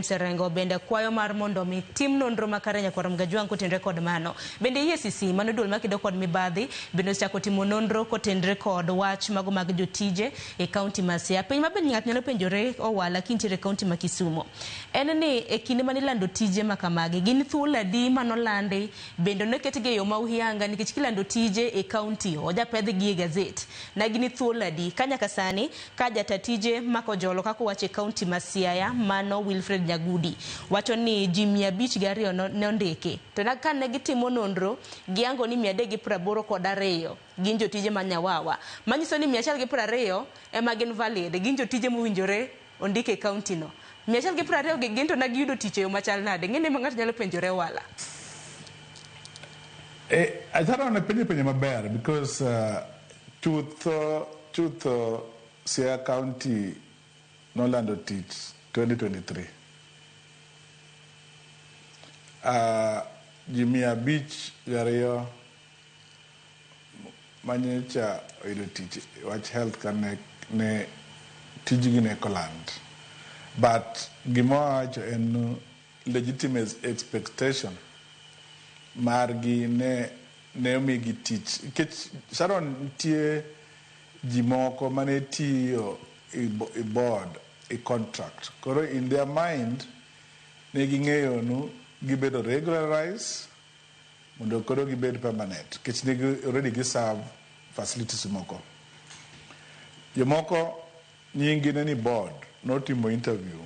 Serengo bende kwayo mar mondo mi tim nonro makare nyakwar Mgajwang' kotenre kod mano. Bende EACC mano duol makedo kod mibadhi bende osechako timo nonro kotenre kod wach mago mag jotije e kaunti ma Siaya. Penj ma bende ng'ato nyalo penjore Owala kintiere e kaunti ma Kisumo en ni e kinde mane ilando tije ma kamagi gin thuolo adi manolandi bende noketgi e yo ma uhiyanga nikech kilando tije e kaunti ojapedhgi e gazet na gin thuolo adi ka nyaka sani ka jata tije mako jolo kaka owacho e kaunti ma Siaya mano Wilfred Nyagudi wacho ni ji 502 ne ondiki to na kane gitimo nonro giyango ni 382 gin jotije ma Nyawawa manyiso ni 120 ema gin valid gin jotije mowinjore ondik e kaunti no 120 gi gin to ne giyudo tich e yo machal nade ng'ene ma ng'ato nyalo penjore wala. Acharo ne penjo penjo maber because chutho chutho Siaya County nolando tich 2023. Ji 502 manyocha oyudo tich wach health ka ne tijgi ne koland. But gima wawacho en legitimate expectation margi ne omigi tich. Nikech Sharon nitie ji moko mane tiyo i board i contract. Koro in their mind ne ging'eyo nu gibedo regularized mondo koro gibed permanent. Nikech ne already gi serve facilities moko. Jomoko nying gi ne ni board notimo interview.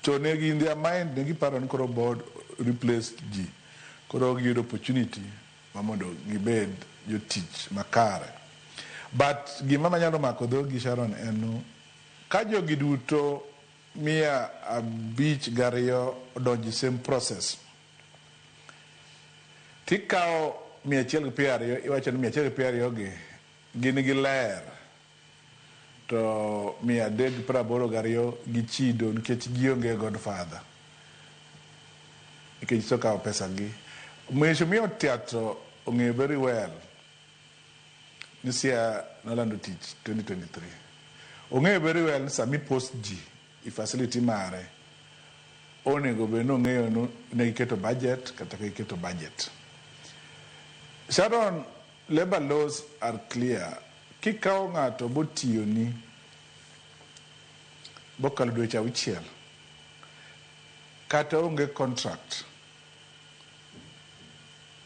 To ne in their mind ne giparo ni koro board replace ji. Koro giyudo opportunity ma mondo gibed jotich makare. But gima manyalo mako dhogi Sharon en nu ka jogi duto 502 odonjo e same process tikawo 120 iwacho ni 120 gi gin gi ler to 382 gichido nikech gionge godfather nikech gisekawo pesa gi. Mheshimiwa Otiato ong'eyo very well ni Siaya nolando tich 2023. Ong'eyo very well ni sami post ji i facility mare onego bed ni ong'eyo ni ne giketo budget kata giketo budget. Sharon, labor laws are clear. Kikawo ng'ato botiyoni bokalo dweche 6 kata onge contract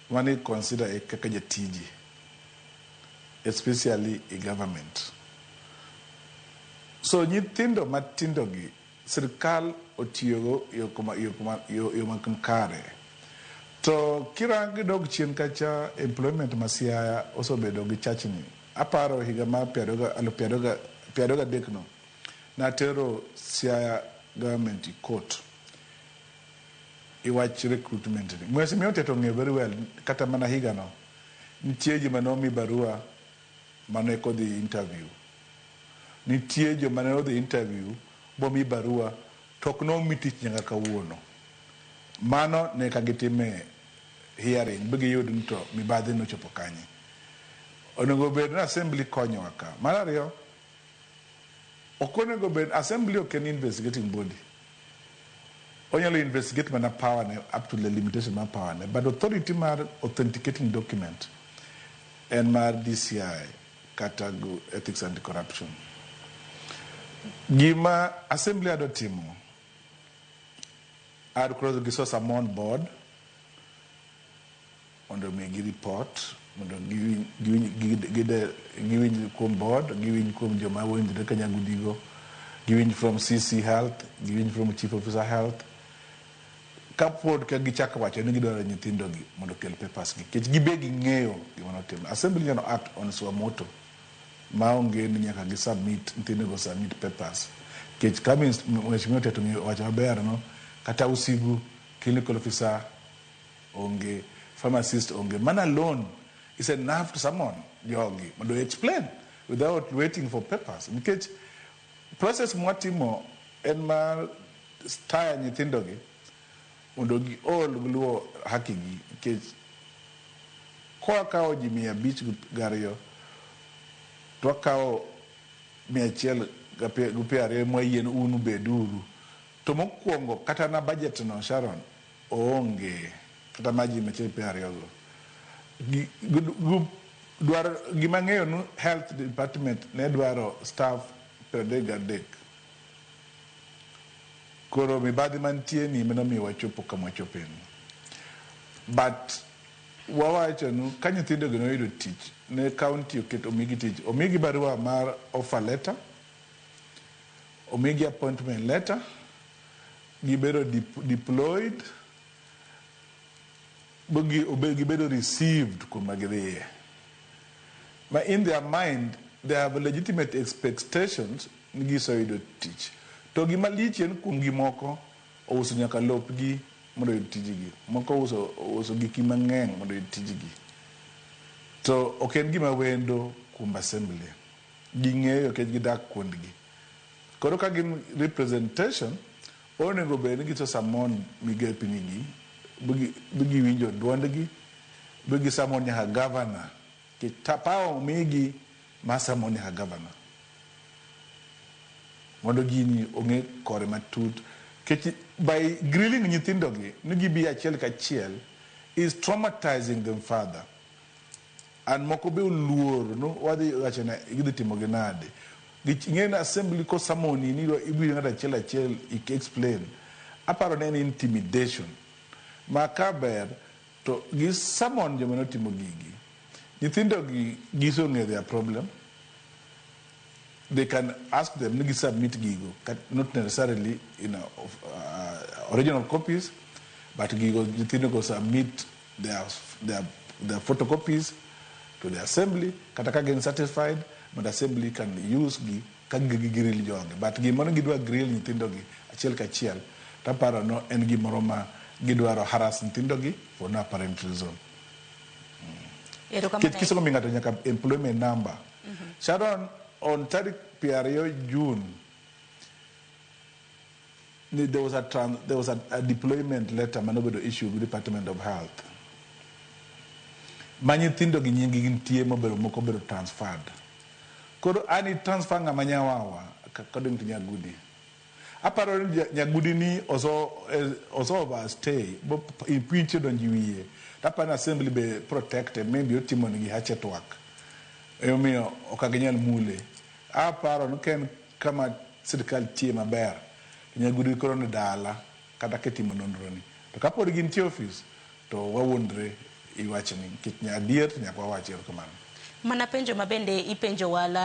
mano i consider e kaka jatiji especially i government. So nyithindo matindo gi sirkal otiyogo yo makare. To kirang dok chien kacha employment ma Siaya osebedo gi chachni. Aparo higa mar 2023 no natero Siaya government i court i wach recruitment ni. Mheshimiwa Otiato ong'eyo very well kata mana higa no nitie ji mane omi barua mane kodhi interview. Nitie joma ne odhi interview bomi barua to ok nomi tich nyaka kawuono. Mano ne ka gitime hearing bi giyud ni to mibadhi nochopo kanye. Onego bed ni assembly konyowa ka. Mar ariyo, ok onego bed assembly ok en investigating body. Onyalo investigate mana power ne up to the limitation mar power ne. But authority mar authenticating document en mar DCI kata go ethics anti corruption. Gima assembly adwa timo ad koro giso summon board mondo omigi report mondo giwinj kuom board giwinj kuom joma winjre ka Nyagudigo giwinj from CC Health giwinj from Chief Officer Health kapod ka gichako wacho ni gidwaro nyithindo gi mondo okel papers gi nikech gibe ging'eyo gima notimo. Assembly nyalo act on suo motu maonge ni nyaka gi submit nyithindo go submit papers nikech ka Mheshimiwa Otiato owacho maber no kata Usigu clinical officer onge pharmacist onge mana alone is enough to summon jogi mondo explain without waiting for papers nikech process mwatimo en mar taya nyithindo gi mondo giol giluwo haki gi nikech kwakawo ji 502 to wakawo 120 mwayie ni un ubeduru. To mokwongo kata na budget no, Sharon, oonge kata maji machiegni 20 go. Dwaro gima ng'eyo nu health department ne dwaro staff 33. Koro mibadhi mantie ni ema wachopo kama wachopeni. But wawacho nu ka nyithindo gi noyudo tich ne county oketo omigi tich, omigi barua mar offer letter, omigi appointment letter, gibedo deployed, gibedo received kuma gidhiye. Ma in their mind they have legitimate expectations ni giseyudo tich. To gima lich en kuom gi moko ouso nyaka lopgi mondo oyud tijgi. Moko ouso gikgi mang'eny mondo oyud tijgi. To ok en gima wendo kuom assembly. Ging'eyo nikech gidak kuondgi. Koro ka gin representation, onego bed ni giso summon migepni gi, bi giwinjo duondgi, bi gi summon nyaka governor. Nikech power omigi mar summon nyaka governor. Mondo gini ong'e kore matut. Nikech by grilling nyithindo gi ni gibi achiel kachiel is traumatizing them further. And moko be oluor no wadhi wacho ne gidhi timo gi nade. Ing'e ni assembly ko summon ni ibiro ng'ato achiel achiel i explain. Aparo ni en intimidation. Ma ka ber to gi summon joma notimo gigi. Nyithindo gi gisong'eyo their problem. They can ask them ni submit gigo, not necessarily in original copies, but gigo nyithindo go submit their photocopies to the assembly. Kata ka gin satisfied, but assembly can use gi ka gi grill jogi. But gimoro gidwa grill nyithindo gi achiel kachiel, taparo no en gimoro ma gidwaro harass nyithindo gi for no apparent reason. Erokamano. Nikech kisomo ng'ato nyaka employment number. Sharon, on tarik 20 June, there was a deployment letter manobedo issue with Department of Health. Ma nyithindo gi nying gi nitie mobedo moko obedo transferred. Koro ani transfer ng'ama nyawawa according to Nyagudi. Aparo ni Nyagudi ni oso overstay, bo impeach donji wiye. Taparo ni assembly be protected, maybe otimo nigi hatchet work. Emomiyo ok ginyal mule. Aparo ni ka en kama sirikal tiye maber, Nyagudi koro ni dala kata kitimo nonro ni. To kapod gintie office, to wawuondre iwachni nikech adier to nyaka wawachi. Erokamano. Mana penjo ma bende ipenjo wala.